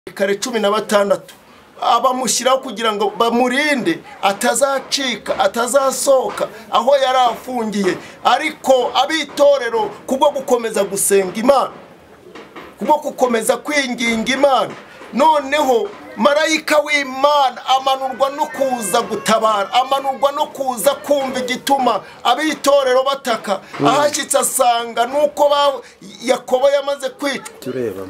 Kare 16 abamushyiraho kugira ngo bamurinde atazacika, atazasohoka aho yari afungiye. Ariko abitorero kubwo gukomeza gusenga Imana, kubwo gukomeza kwinginga Imana, noneho marayika w'Imana amanurwa no kuza gutabara, amanurwa no kuza kumva igituma abitorero bataka. Ahashyitse asanga nuko Yakobo yamaze kwicwa,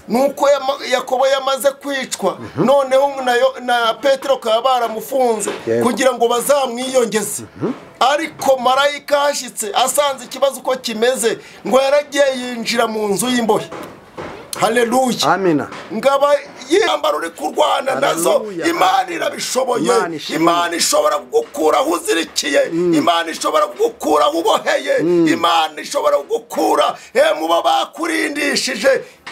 nuko Yakobo yamaze kwicwa, noneho na Petero kaba baramufunze kugira ngo bazamwiyongeze. Ariko marayika ahashyitse asanze ikibazo uko kimeze, ngo yaragiye yinjira mu nzu y'imbohe. Haleluya. Amina. Ngaba yambara uri kurwana nazo, Imana irabishoboye. Imana ishobora kugukura aho uzirikiye, Imana ishobora kugukura aho uboheye, Imana ishobora kugukura mu bo bakurindishije.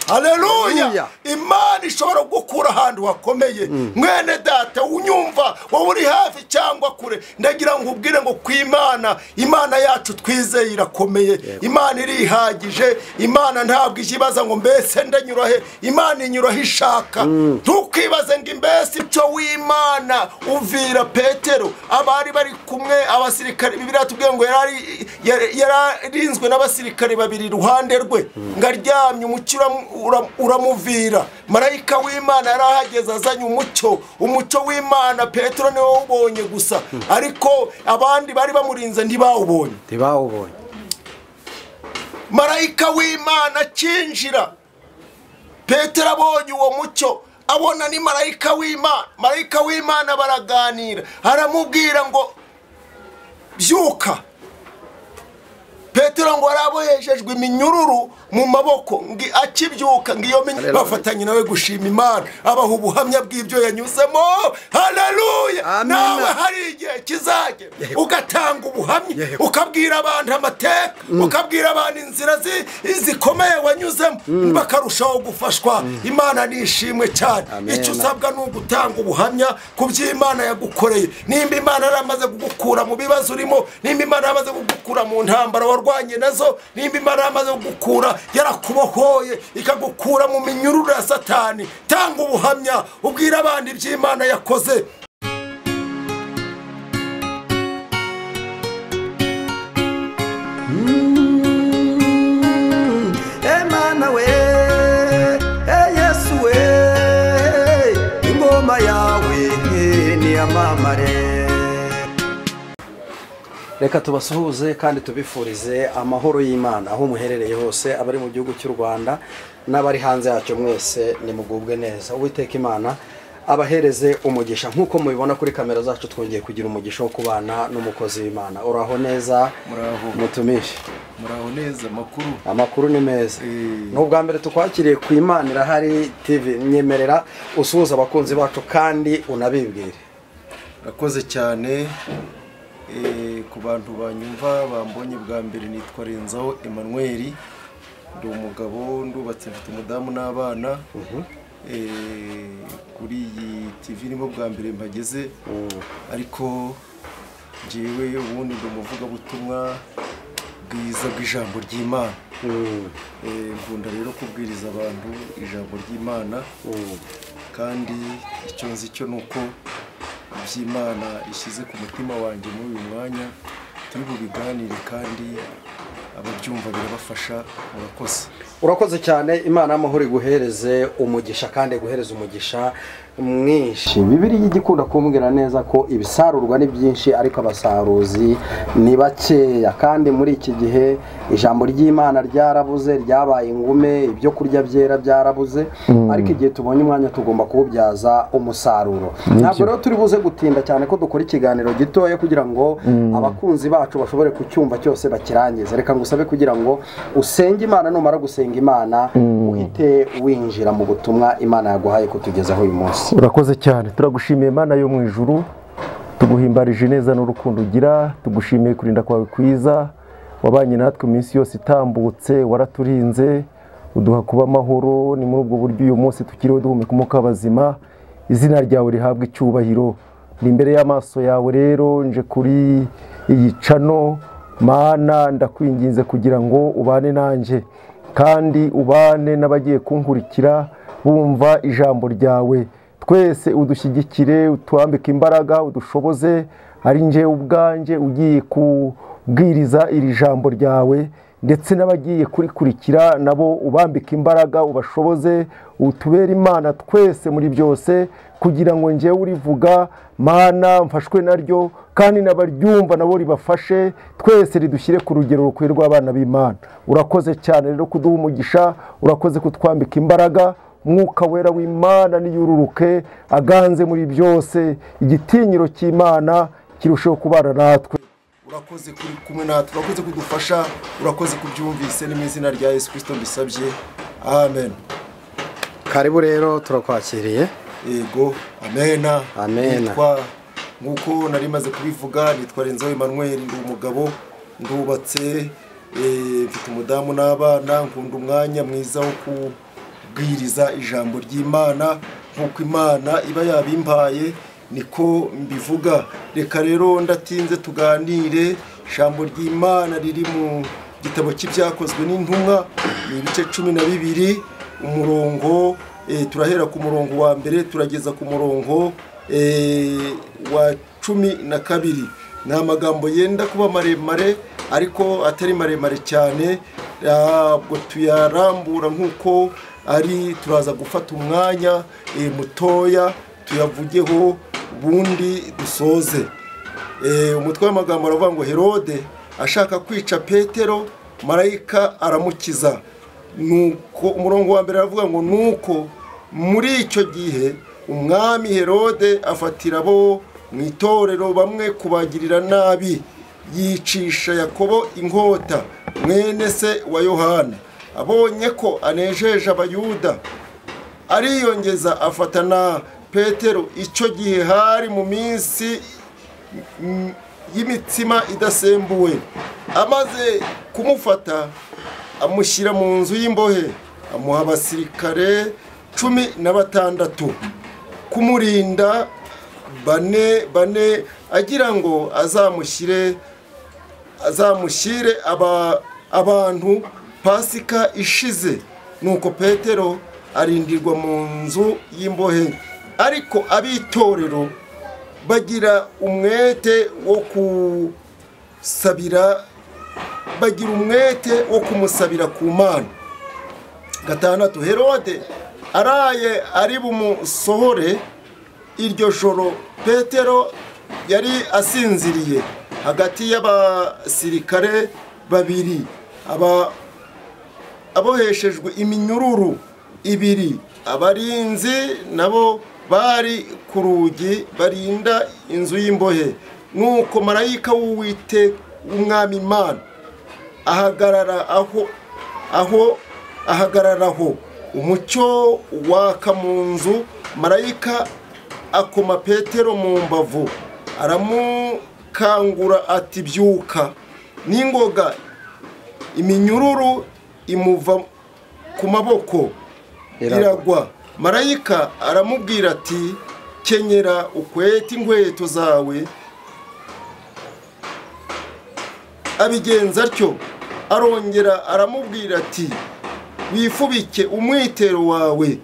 Haleluya. Imana ishobora kugukura ahantu hakomeye. Mwene data unyumva, wowe uri hafi cyangwa kure, ndagira ngo ubwire ngo ku Imana, Imana yacu twizeye irakomeye. Imana irihagije. Imana ntabwo ikibaza ngo mbese ndanyura he, Imana inyura aho ishaka. Ntukibaze ngo imbese icyo w'Imana uvira Petero. Abari bari kumwe abasirikare, Bibiliya tubwiye ngo yararinzwe n'abasirikare babiri iruhande rwe, ngo aryamye umucyo uramuvira. Marayika w'Imana yarahageze azanye umucyo, umucyo w'Imana Petero niwe wawubonye gusa, ariko abandi bari bamurinze ntibawubonye. Marayika w'Imana akinjira, Petero abonye uwo mucyo, abona ni marayika w'Imana. Marayika w'Imana baraganira, aramubwira ngo byuka. Petero ngo araboheshejwe iminyururu mu maboko, ngi akibyuka ngiyo bafatanye nawe gushima Imana, abaha ubuhamya bw'ibyo yanyuzemo. Haleluya. Nawe hari igihe kizagera ugatanga ubuhamya, ukabwira abantu amateka, ukabwira abantu inzira zikomeye wanyuzemo, bakarushaho gufashwa. Imana nishimwe cyane. Icyo usabwa ni ugutanga ubuhamya ku by'Imana yagukoreye. Nimba Imana yaramaze kugukura mu bibazo urimo, nimba Imana yaramaze kugukura mu ntambara warwanye nazo, nimba Imana yamaze kugukura, yarakubohoye ikagukura mu minyururu ya Satani, tanga ubuhamya ubwira abandi iby'Imana yakoze. Emana we, Yesu we, ingoma yawe ni amamare. Reka tubasuhuze kandi tubifurize amahoro y'Imana aho muherereye hose, abari mu gihugu cy'u Rwanda n'abari hanze yacyo, mwese nimugubwe neza. Uwiteka Imana abahereze umugisha. Nkuko mubibona kuri kamera zacu, twongeye kugira umugisha wo kubana n'umukozi w'Imana. Uraho neza? Muraho mutumishi. Muraho neza. Amakuru? Amakuru ni meza. N'ubwa mbere tukwakiriye ku Imana Irahari TV, nyemerera usuhuza abakunzi bacu kandi unabibwire. Urakoze cyane. Ku bantu banyumva bambonye bwa mbere, nitwa Renzaho Emmanuel, ndi umugabo, ndubatse, mfite umudamu n'abana. Kuri iyi TV nibwo bwa mbere mpageze, ariko njyewe ubundi ndi umuvugabutumwa bwiza bw'ijambo ry'Imana. Nkunda rero kubwiriza abantu ijambo ry'Imana, kandi icyo nzi cyo nuko iby'Imana ishyize ku mutima wanjye muri uyu mwanya turi bubiganire, kandi ababyumva birabafasha. Murakoze. Urakoze cyane. Imana y'amahoro iguhereze umugisha kandi iguhereze umugisha mwinshi. Bibiliya igikunda kumbwira neza ko ibisarurwa ni byinshi ariko abasaruzi ni bakeya, kandi muri iki gihe ijambo ry'Imana ryarabuze, ryabaye ingume, ibyo kurya byera byarabuze, ariko igihe tubonye umwanya tugomba kuwubyaza umusaruro. Ntabwo rero turi buze gutinda cyane ko dukora ikiganiro gitoya kugira ngo abakunzi bacu bashobore kucyumva cyose bakirangize. Reka ngusabe kugira ngo usenge Imana, numara gusenga Imana uhite winjira mu butumwa Imana yaguhaye kutugezaho uyu munsi. Urakoze cyane. Turagushimiye Imana yo mu ijuru, tuguhimbarije neza n'urukundo ugira, tugushimiye kurinda kwawe kwiza, wabanye natwe iminsi yose itambutse, waraturinze uduha kuba amahoro. Ni muri ubwo buryo uyu munsi tukiriho duhumeka umwuka w'abazima, izina ryawe rihabwa icyubahiro. Ni imbere y'amaso yawe rero nje kuri iyi cano, Mana ndakwinginze kugira ngo ubane nanjye, kandi ubane n'abagiye kunkurikira. bumva ijambo ryawe. Twese udushyigikire, utwambike imbaraga, udushoboze. Ari nje ubwanjye ugiye kubwiriza iri jambo ryawe, ndetse n'abagiye kurikurikira nabo ubambike imbaraga, ubashoboze, utubere Imana twese muri byose, kugira ngo nje urivuga Mana mfashwe naryo, kandi n'abaryumva nabo ribafashe, twese ridushyire ku rugero rukwiye rw'abana b'Imana. Urakoze cyane rero kuduha umugisha, urakoze kutwambika imbaraga. Mwuka wera w'Imana niyururuke aganze muri byose, igitinyiro cy'Imana kirusheho kubana natwe. Urakoze kuri kumwe natwe, urakoze kudufasha, urakoze kubyumvise, ni mu izina rya Yesu Kristo mbisabye, amen. Karibu rero, turakwakiriye. Yego, amena. Amena. Nitwa, nkuko nari maze kubivuga, nitwa Renzaho Emmanuel, ndi umugabo, ndubatse, mfite umudamu n'abana, nkunda umwanya mwiza wo kubwiriza ijambo ry'Imana nkuko Imana iba yabimpaye niko mbivuga. Reka rero ndatinze tuganire. Ijambo ry'Imana riri mu gitabo cy'ibyakozwe n'intumwa, ni ibice 12, umurongo turahera ku murongo wa mbere turageza ku murongo wa 12. Ni amagambo yenda kuba maremare ariko atari maremare cyane, ntabwo tuyarambura nkuko ari, turaza gufata umwanya mutoya tuyavugeho ubundi dusoze. Umutwe w'amagambo aravuga ngo Herode ashaka kwica Petero, marayika aramukiza. Nuko umurongo wa mbere aravuga ngo nuko muri icyo gihe umwami Herode afatira abo mu itorero bamwe kubagirira nabi, yicisha Yakobo inkota mwene se wa Yohana. Abonye ko anejeje Abayuda ariyongeza afata na Petero. Icyo gihe hari mu minsi y'imitsima idasembuwe. Amaze kumufata amushyira mu nzu y'imbohe, amuha abasirikare 16 kumurinda bane bane, agira ngo azamushyire abantu Pasika ishize. Nuko Petero arindirwa mu nzu y'imbohe, ariko abitorero bagira umwete wo kumusabira ku Mana. 6, Herode araye ari bumusohore iryo joro. Petero yari asinziriye hagati y'abasirikare babiri aboheshejwe iminyururu ibiri. Abarinzi nabo bari ku rugi barinda inzu y'imbohe. Nuko marayika w'Uwiteka w'Umwami Imana ahagarara aho umucyo waka mu nzu. Marayika akoma Petero mu mbavu aramukangura ati byuka. N'ingoga iminyururu imuva ku maboko iragwa. Marayika aramubwira ati kenyera ukwete inkweto zawe. Abigenza atyo. Arongera aramubwira ati wifubike umwitero wawe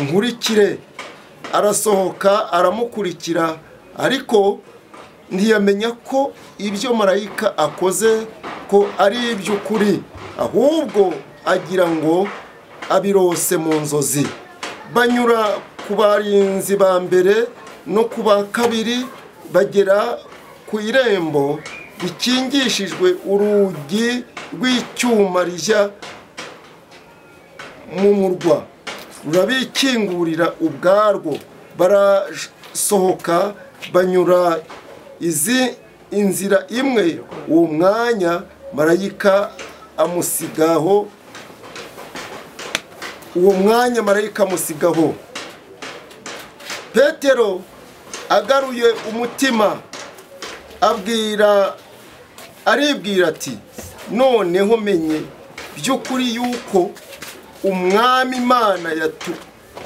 unkurikire. Arasohoka aramukurikira, ariko ntiyamenya ko ibyo marayika akoze ko ari iby'ukuri, ahubwo agira ngo abirose mu nzozi. Banyura ku barinzi ba mbere no ku ba kabiri, bagera ku irembo rikingishijwe urugi rw'icyuma rijya mu murwa, rurabikingurira ubwarwo. Barasohoka banyura izi inzira imwe. Uwo mwanya marayika amusigaho. Petero agaruye umutima aribwira ati noneho menye by'ukuri yuko Umwami Imana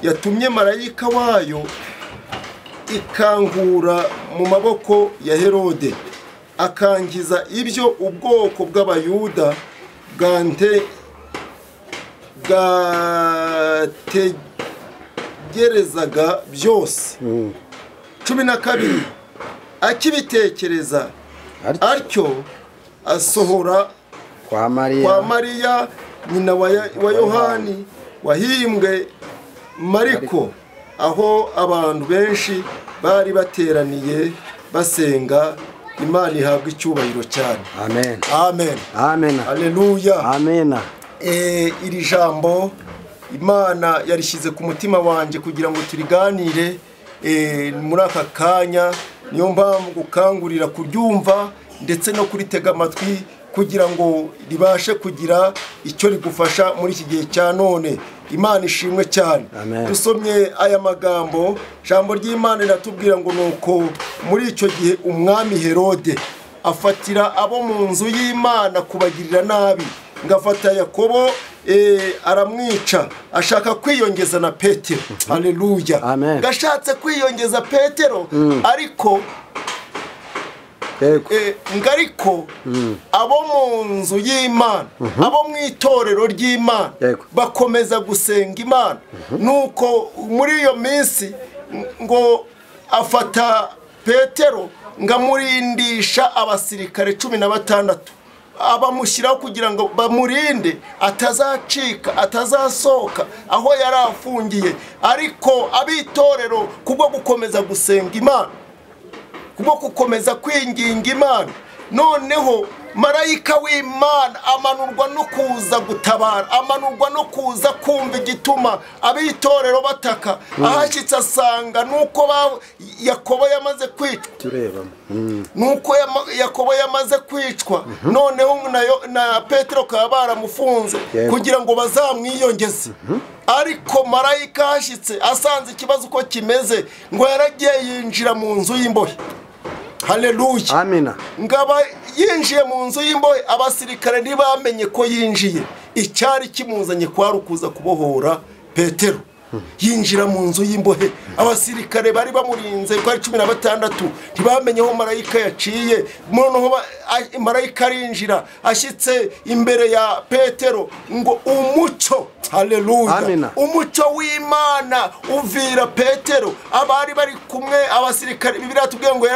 yatumye marayika wayo ikankura mu maboko ya Herode, akangiza ibyo ubwoko bw'Abayuda yategerezaga byose. 12 akibitekereza atyo asohora kwa Mariya nyina wa Yohani wahimbwe Mariko, aho abantu benshi bari bateraniye basenga. Imana ihabwa icyubahiro cyane. Amen. Amen. Amen. Haleluya. Amen. Iri jambo Imana yarishyize ku mutima wanjye kugira ngo turiganire muri aka kanya. Niyo mpamvu gukangurira kuryumva ndetse no kuritega amatwi kugira ngo ribashe kugira icyo rigufasha muri iki gihe cya none. Imana ishimwe cyane. Dusomye aya magambo, jambo ry'Imana riratubwira ngo nuko muri icyo gihe umwami Herode afatira abo mu nzu y'Imana kubagirira nabi, ngafata Yakobo aramwica, ashaka kwiyongeza na Petero. Haleluya. Gashatse kwiyongeza Petero, ariko ngariko abo mu nzu y'Imana, abo mu itorero ry'Imana bakomeza gusenga Imana. Nuko muri iyo minsi ngo afata Petero ngamurindisha abasirikare 16, abamushyiraho kugira ngo bamurinde atazacika, atazasohoka aho yari afungiye. Ariko abitorero kubwo gukomeza gusenga Imana, kubwo gukomeza kwinginga Imana, noneho marayika w'Imana amanurwa no kuza gutabara, amanurwa no kuza kumva igituma abitorero bataka. Ahashyitse asanga nuko Yakobo yamaze kwicwa, nuko Yakobo yamaze kwicwa, noneho na Petero kaba baramufunze kugira ngo bazamwiyongeze. Ariko marayika ahashyitse asanze ikibazo uko kimeze, ngo yaragiye yinjira mu nzu y'imbohe. Haleluya. Amina. Ngaba yinjiye mu nzu y'imbohe, abasirikare ntibamenye ko yinjiye. Icyari kimuzanye kwari ukuza kubohora Petero. Yinjira mu nzu y'imbohe, abasirikare bari bamurinze ko ari 16 ntibamenye aho marayika yaciye. Noneho marayika arinjira, ashyitse imbere ya Petero ngo umucyo, haleluya, umucyo w'Imana uvira Petero. Abari bari kumwe abasirikare, Bibiliya tubwiye ngo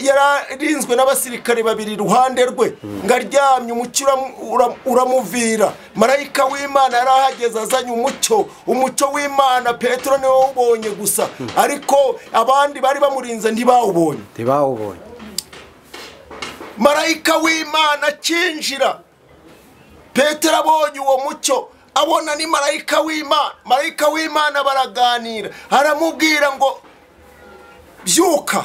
yararinzwe n'abasirikare babiri iruhande rwe, ngaryamye umucyo uramuvira. Marayika w'Imana yarahageze azanye umucyo, umucyo w'Imana Petero niwe ubonye gusa, ariko abandi bari bamurinze ntibawubonye. Marayika w'Imana akinjira, Petero abonye uwo mucyo, abona ni marayika w'Imana. Marayika w'Imana baraganira, aramubwira ngo byuka.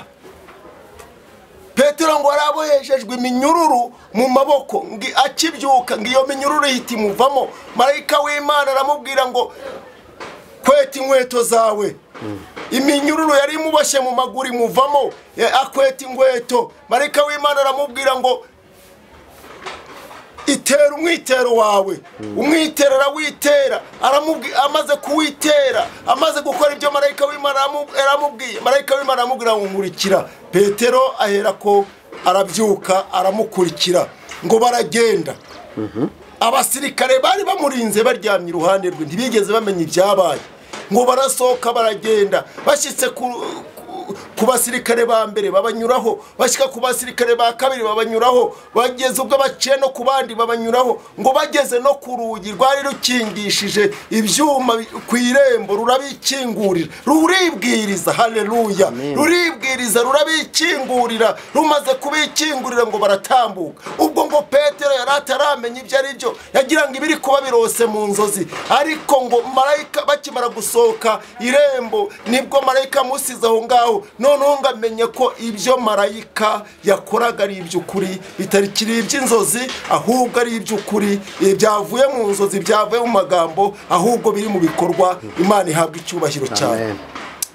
Petero ngo araboheshejwe iminyururu mu maboko, akibyuka ngo iyo minyururu ihita imuvamo. Marayika w'Imana aramubwira ngo kweta inkweto zawe. Iminyururu yari imuboshye mu maguru imuvamo, akweta inkweto. Marayika w'Imana aramubwira ngo itera umwitero wawe. Umwitero arawitera, amaze kuwitera, amaze gukora ibyo marayika w'Imana aramubwiye. Marayika w'Imana aramubwira ngo nkurikira. Petero ahera ko arabyuka aramukurikira, ngo baragenda. Abasirikare bari bamurinze baryamye iruhande rwe, ntibigeze bamenya ibyabaye. Ngo barasohoka baragenda, bashyitse ku basirikare ba mbere babanyuraho, bashyika ku basirikare ba kabiri babanyuraho, bageze ubwo baciye no ku bandi babanyuraho, ngo bageze no ku rugi rwari rukingishije ibyuma ku irembo, rurabikingurira, ruribwiriza. Haleluya. Ruribwiriza, rurabikingurira. Rumaze kubikingurira ngo baratambuka. Ubwo ngo Petero yari ataramenya ibyo ari byo, yagira ngo ibiri kuba birose mu nzozi. Ariko ngo marayika bakimara gusohoka irembo, nibwo marayika amusize aho ngaho. Noneho ngamenye ko ibyo marayika yakoraga ari iby'ukuri, bitarikiri iby'inzozi, ahubwo ari iby'ukuri, byavuye mu nzozi, byavuye mu magambo, ahubwo biri mu bikorwa. Imana ihabwa icyubahiro cyane.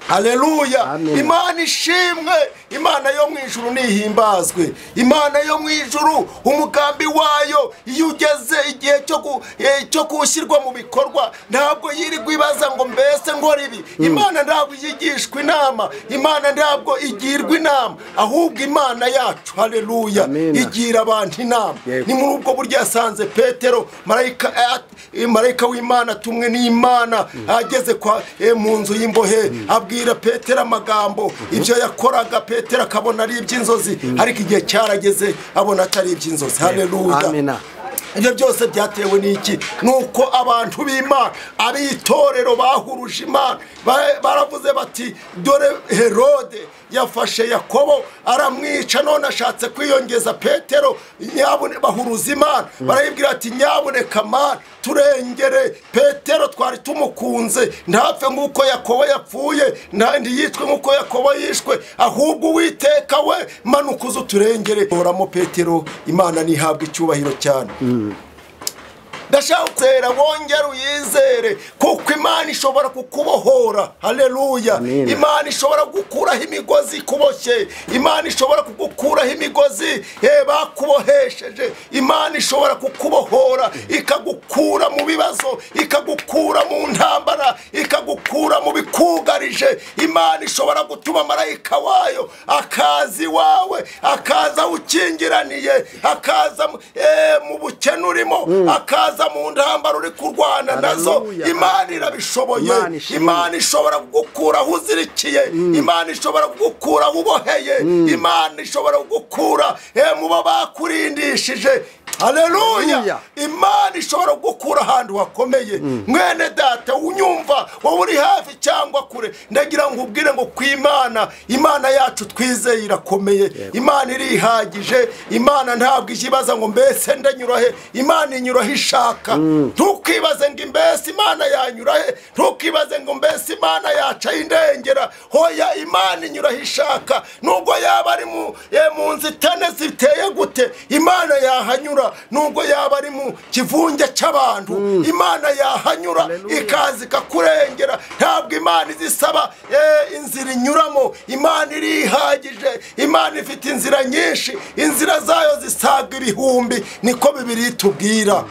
Haleluya. Imana ishimwe. Imana yo mu ijuru nihimbazwe. Imana yo mu ijuru umugambi wayo iyo ugeze igihe cyo kushyirwa mu bikorwa ntabwo yirirwa ibaza ngo mbese nkora ibi. Imana ntabwo yigishwa inama, Imana ntabwo igirwa inama, ahubwo Imana yacu haleluya igira abantu inama. Ni muri ubwo buryo yasanze Petero, marayika w'Imana tumwe n'Imana ageze kwa mu nzu y'imbohe abwira Petero amagambo ibyo yakoraga. Petero akabona ari iby'inzozi, ariko igihe cyarageze abona atari iby'inzozi. Haleluya. Amina. Ibyo byose byatewe n'iki? Nuko abantu b'Imana abitorero bahuruje Imana baravuze bati dore Herode yafashe Yakobo aramwica, none ashatse kwiyongeza Petero. Nyabune bahuruza Imana barayibwira ati nyabuneka Mana turengere Petero, twari tumukunze, ntapfe nk'uko Yakobo yapfuye, ntandi yicwe nk'uko Yakobo yishwe, ahubwo Uwiteka we manuka uze uturengere. Horamo Petero, Imana nihabwe icyubahiro cyane. Ndashaka kwizera wongera uyizere kuko Imana ishobora kukubohora. Haleluya. Imana ishobora gukuraho imigozi ikuboshye, Imana ishobora kugukuraho imigozi bakubohesheje, Imana ishobora kukubohora ikagukura mu bibazo, ikagukura mu ntambara, ikagukura mu bikugarije. Imana ishobora gutuma marayika wayo akazi wawe, akaza ukingiraniye, akaza mu bukene urimo, akaza mu ntambara uri kurwana nazo. Imana irabishoboye. Imana ishobora kugukura aho uzirikiye, Imana ishobora kugukura aho uboheye, Imana ishobora kugukura mu bakurindishije. Haleluya. Imana ishobora kugukura ahantu hakomeye. Mwene data unyumva, wowe uri hafi cyangwa kure, ndagira ngo ubwire ngo ku Imana, Imana yacu twizeye irakomeye, Imana irihagije, Imana ntabwo ikibaza ngo mbese ndanyura he, Imana inyura he ishaka. Ntukibaze ngo mbese Imana yanyura he, ntukibaze ngo mbese Imana yaca indengera. Hoya, Imana inyura he ishaka. Nubwo yaba ari mu nzitane ziteye gute, Imana yahanyura. Nubwo yaba ari mu kivunge cy'abantu, Imana yahanyura ikaza ikakurengera. Ntabwo Imana izisaba inzira inyuramo, Imana irihagije, Imana ifite inzira nyinshi, inzira zayo zisaga ibihumbi, niko Bibiliya itubwira.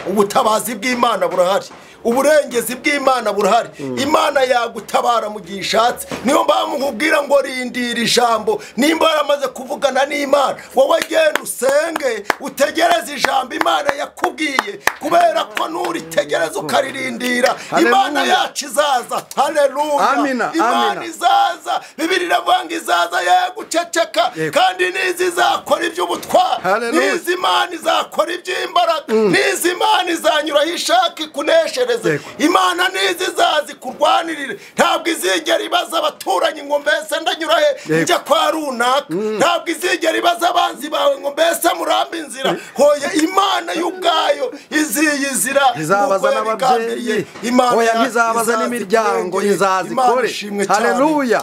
Ubutabazi bw'Imana burahari, uburengezi bw'Imana burahari. Imana yagutabara mu gihe ishatse. Niyo mpamvu nkubwira ngo rindira ijambo. Nimba waramaze kuvugana n'Imana, wowe genda usenge utegereze ijambo Imana yakubwiye, kubera ko nuritegereza ukaririndira Imana yacu izaza. Haleluya. Imana izaza. Bibiliya iravuga ngo izaza yaguceceka, kandi nizi izakora iby'ubutwari, nizi Imana izakora iby'imbaraga, nizi Imana izanyura aho ishaka ikuneshereze. Imana nizi izazi kurwanirire. Ntabwo izigera ibaza abaturanyi ngo mbese ndanyura he njya kwa runaka, ntabwo izigera ibaza abanzi bawe ngo mbese murambe inzira. Hoya, Imana y'ubwayo iziyizira, izabaza n'ababyeyi, hoya ntizabaza n'imiryango, izazikore. Haleluya.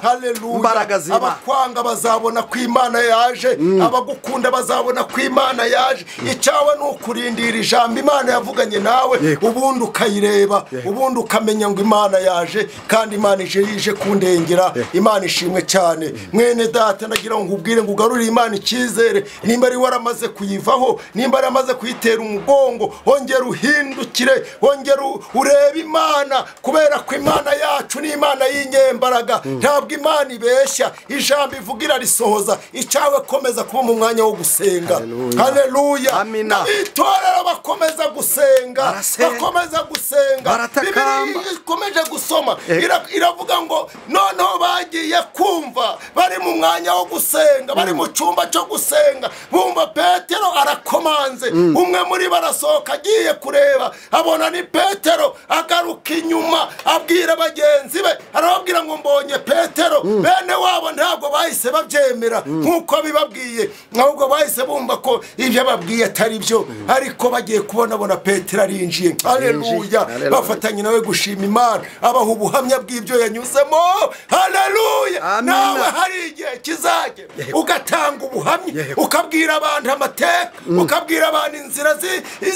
Imbaraga z'Imana. Abakwanga bazabona ko Imana yaje, abagukunda bazabona ko Imana yaje. Icyawe ni ukurindira ijambo Imana yavuganye nawe, ubundi ukayireba, ubundi ukamenya ngo Imana yaje, kandi Imana ije kundengera. Imana ishimwe cyane. Mwene data ndagira ngo nkubwire ngo ugarurire Imana icyizere. Nimba ari waramaze kuyivaho, nimba waramaze kuyitera umugongo, ongera uhindukire, ongera urebe Imana, kubera ko Imana yacu ni Imana y'inyembaraga. Ntabwo Imana ibeshya, ijambo ivugira risohoza. Icyawe komeza kuba mu mwanya wo gusenga. Haleluya. Itorero bakomeza gusenga, bakomeza gusenga. Bibiliya ikomeje gusoma iravuga ngo noneho bagiye kumva bari mu mwanya wo gusenga, bari mu cyumba cyo gusenga, bumva Petero arakomanze. Umwe muri barasohoka agiye kureba, abona ni Petero, agaruka inyuma abwira bagenzi be, arababwira ngo mbonye Petero. Bene wabo ntabwo Bahise babyemera nk'uko bibabwiye, ahubwo bahise bumva ko ibyo babwiye atari byo, ariko bagiye kubona Petero arinjiye. Haleluya! Bafatanye nawe gushima Imana, abaha ubuhamya bw'ibyo yanyuzemo. Haleluya! Nawe hari igihe kizagera ugatanga ubuhamya, ukabwira abantu amateka, ukabwira abantu inzira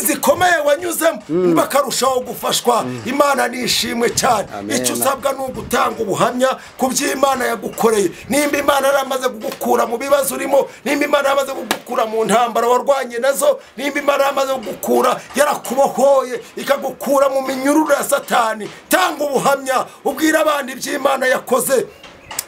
zikomeye wanyuzemo, bakarushaho gufashwa. Imana nishimwe cyane. Icyo usabwa ni ugutanga ubuhamya ku by'Imana yagukoreye. Nimba Imana yaramaze kugukura mu bibazo urimo, nimba Imana yaramaze kugukura mu ntambara warwanye nazo, nimba Imana yaramaze kugukura yarakubohoye ikagukura mu minyururu ya Satani, tanga ubuhamya, ubwira abandi iby'Imana yakoze.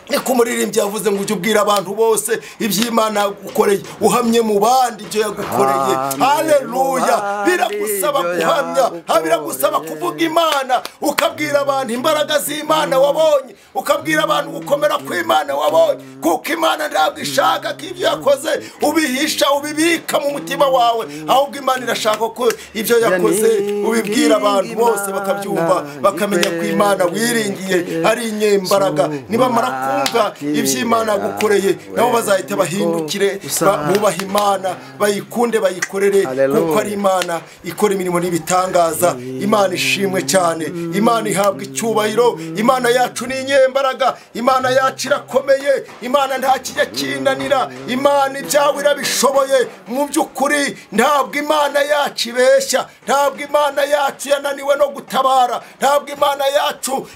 Niko umuririmbyi yavuze ngo ujye ubwira abantu bose iby'Imana yagukoreye, uhamye mu bandi ibyo yagukoreye. Haleluya! Biragusaba guhamya, biragusaba kuvuga Imana, ukabwira abantu imbaraga z'Imana wabonye, ukabwira abantu gukomera kw'Imana wabonye, kuko Imana ntabwo ishaka ko ibyo yakoze ubihisha, ubibika mu mutima wawe, ahubwo Imana irashaka ko ibyo yakoze ubibwira abantu bose bakabyumva, bakamenya ko Imana wiringiye ari inyembaraga. Nibamara kumva iby'Imana yagukoreye, nabo bazahita bahindukire, bubaha Imana, bayikunde, bayikorere, kuko ari Imana ikora imirimo n'ibitangaza. Imana ishimwe cyane, Imana ihabwa icyubahiro. Imana yacu ni inyembaraga, Imana yacu irakomeye, Imana nta kijya kinanira, Imana ibyawe irabishoboye. Mu by'ukuri ntabwo Imana yacu ibeshya, ntabwo Imana yacu yananiwe no gutabara, ntabwo Imana yacu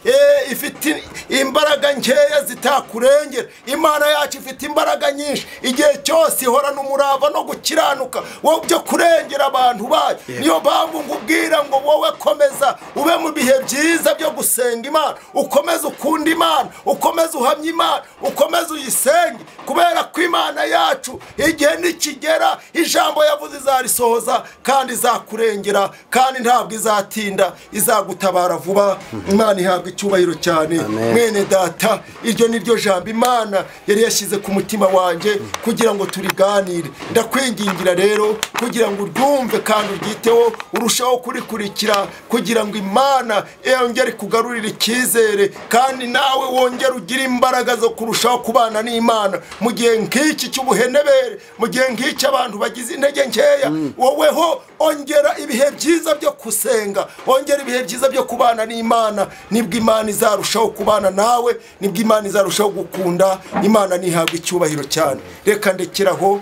ifite imbaraga nkeya zitakurengera. Imana yacu ifite imbaraga nyinshi, igihe cyose ihorana umurava no gukiranuka wowe byo kurengera abantu bayo. Niyo mpamvu ngubwira ngo wowe komeza ube mu bihe byiza byo gusenga Imana, ukomeze ukunde Imana, ukomeze uhamye Imana, ukomeze uyisenge, kubera ko Imana yacu igihe nikigera ijambo yavuze izarisohoza, kandi izakurengera, kandi ntabwo izatinda, izagutabara vuba. Imana ihabwa icyubahiro cyane. Mwene data, iryo ni ryo jambo Imana yari yashyize ku mutima wanjye kugira ngo turiganire. Ndakwingingira rero kugira ngo uryumve kandi uryiteho, urushaho kurikurikira, kugira ngo Imana yongere kugarurira icyizere, kandi nawe wongere ugire imbaraga zo kurushaho kubana n'Imana mu gihe nk'iki cy'ubuhenebere, mu gihe nk'iki abantu bagize intege nkeya. Woweho ongera ibihe byiza byo gusenga, ongera ibihe byiza byo kubana n'Imana, nibwo Imana izarushaho kubana nawe, nibwo Imana izarushaho gukunda. Imana nihabwa icyubahiro cyane. Reka ndekeraho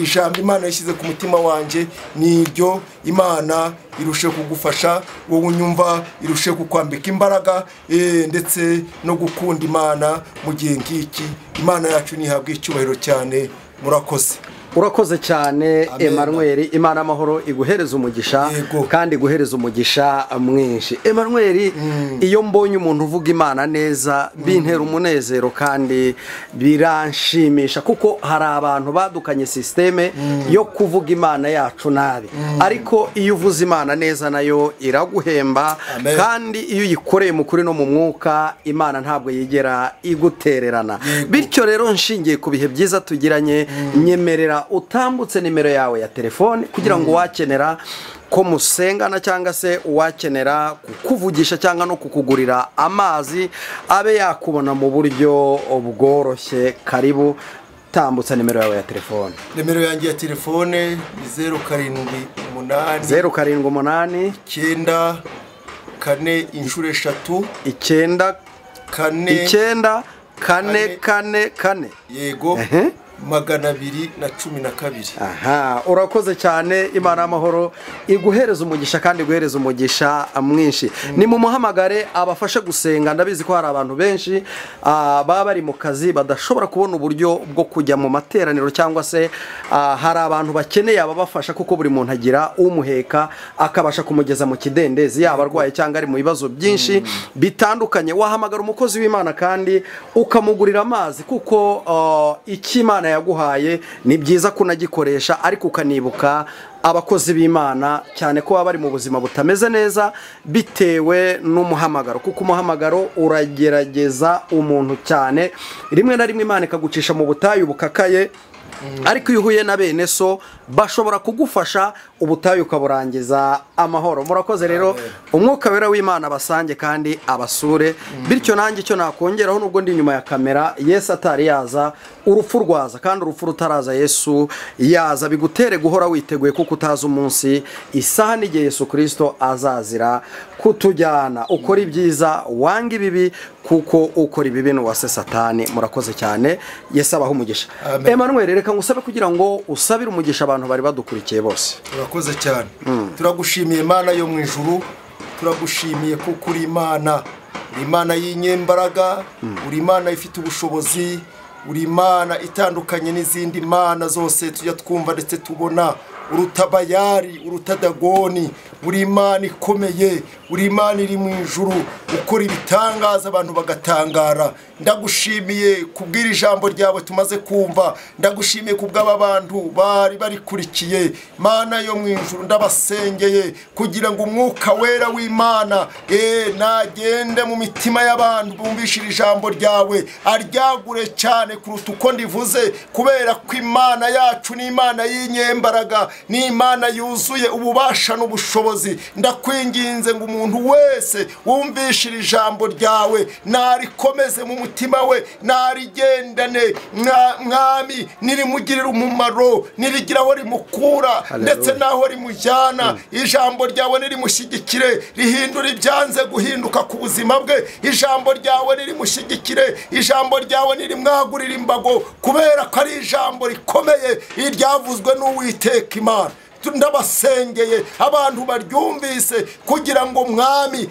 ijambo Imana yashyize ku mutima wanjye niryo. Imana irushe kugufasha wowe unyumva, irushe kukwambika imbaraga ndetse no gukunda Imana mu gihe nk'iki. Imana yacu nihabwa icyubahiro cyane. Murakoze. Urakoze cyane Emmanuel. Imana amahoro iguhereza umugisha, kandi iguhereza umugisha mwinshi. Emmanuel, iyo mbonye umuntu uvuga Imana neza bintera umunezero kandi biranshimisha, kuko hari abantu badukanye systeme yo kuvuga Imana yacu nabi, ariko iyo uvuze Imana neza nayo iraguhemba, kandi iyo uyikoreye mu kuri no mu mwuka Imana ntabwo yigera igutererana. Bityo rero nshingiye ku bihe byiza tugiranye, nyemerera utambutse nimero yawe ya telefone kugira ngo wakenera ko musengana cyangwa se uwakenera kukuvugisha cyangwa no kukugurira amazi abe yakubona mu buryo bworoshye. Karibu, tambutsa nimero yawe ya telefone. Nimero yanjye ya telefone ni 078 078 9 4 inshuro 3 9 4 9 4 4 4. Yego. 212. Aha, urakoze cyane. Imana amahoro iguhereza umugisha kandi iguhereza umugisha mwinshi. Ni mumuhamagare abafashe gusenga. Ndabizi ko hari abantu benshi baba bari mu kazi badashobora kubona uburyo bwo kujya mu materaniro, cyangwa se hari abantu bakeneye ababafasha, kuko buri muntu agira umuheka akabasha kumugeza mu kidendezi, yaba arwaye cyangwa ari mu bibazo byinshi bitandukanye. Wahamagara umukozi w'Imana kandi ukamugurira amazi, kuko ikimana yaguhaye ni byiza kunagikoresha, ariko ukanibuka abakozi b'Imana cyane ko baba bari mu buzima butameze neza bitewe n'umuhamagaro, kuko umuhamagaro uragerageza umuntu cyane. Rimwe na rimwe Imana ikagucisha mu butayu bukakaye Ariko iyo uhuye na bene so bashobora kugufasha ubutayu ukaburangiza amahoro. Murakoze rero, umwuka wera w'Imana basange kandi abasure. Bityo nanjye icyo nakongeraho, nubwo ndi inyuma ya kamera, Yesu atari yaza urupfu rwaza, kandi urupfu rutaraza Yesu yaza. Bigutere guhora witeguye kuko utazi umunsi, isaha n'igihe Yesu Kristo azazira kutujyana. Ukora ibyiza wanga ibibi, kuko ukora ibibi ni uwase Satani. Murakoze cyane, Yesu abahe umugisha. Emmanuel, reka ngusabe kugira ngo usabire umugisha abantu bari badukurikiye bose. Urakoze cyane. Turagushimiye Imana yo mu ijuru, turagushimiye kuko uri Imana, uri Imana y'inyembaraga, uri Imana ifite ubushobozi, uri Imana itandukanye n'izindi mana zose tujya twumva ndetse tubona. Uruta Bayari, uruta Dagoni, uri Imana ikomeye, uri Imana iri mu ijuru, ukora ibitangaza abantu bagatangara. Ndagushimiye kubwira ijambo ryawe tumaze kumva, ndagushimiye kubw'aba bantu bari barikurikiye. Mana yo mu ijuru, ndabasengeye kugira ngo umwuka wera w'Imana nagende mu mitima y'abantu bumvishira ijambo ryawe, aryagure cyane kuruta uko ndivuze, kubera ko Imana yacu ni Imana y'inyembaraga, ni Imana yuzuye ububasha n'ubushobozi. Ndakwinginze ngo umuntu wese wumvishira ijambo ryawe narikomeze mu mutima we, narigendane mwami, nirimugirira umumaro, nirigira aho rimukura ndetse naho rimujyana. Ijambo ryawe nirimushyigikire, rihindura ibyanze guhinduka ku buzima bwe. Ijambo ryawe nirimushyigikire, ijambo ryawe nirimwagurira imbago, kubera ko ari ijambo rikomeye iryavuzwe n'Uwiteka Imana. Ndabasengeye abantu baryumvise kugira ngo mwami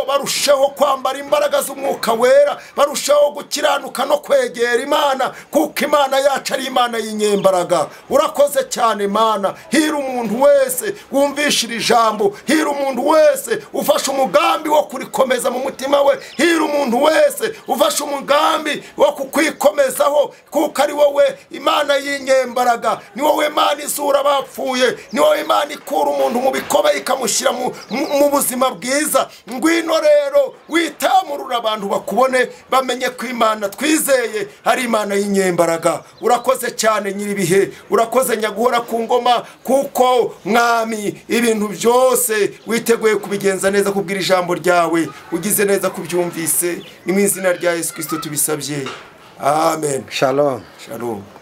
barusheho kwambara imbaraga z'umwuka wera, barusheho gukiranuka no kwegera Imana, kuko Imana yacu ari Imana y'inyembaraga. Urakoze cyane Mana. Hira umuntu wese wumvishira ijambo, hira umuntu wese ufashe umugambi wo kurikomeza mu mutima we, hira umuntu wese ufashe umugambi wo kukwikomezaho, kuko ari wowe Imana y'inyembaraga, ni wowe Imana izura abapfuye, ni wowe Imana ikura umuntu mu bikomeye ikamushyira mu buzima bwiza. Ngwino rero witamurura abantu bakubone, bamenye ko Imana twizeye ari Imana y'inyembaraga. Urakoze cyane nyiribihe, urakoze nyaguhora ku ngoma, kuko mwami ibintu byose witeguye kubigenza neza kubwira ijambo ryawe. Ugize neza kubyumvise, ni mu izina rya Yesu Kristo tubisabye. Amen. Shalom. Shalom.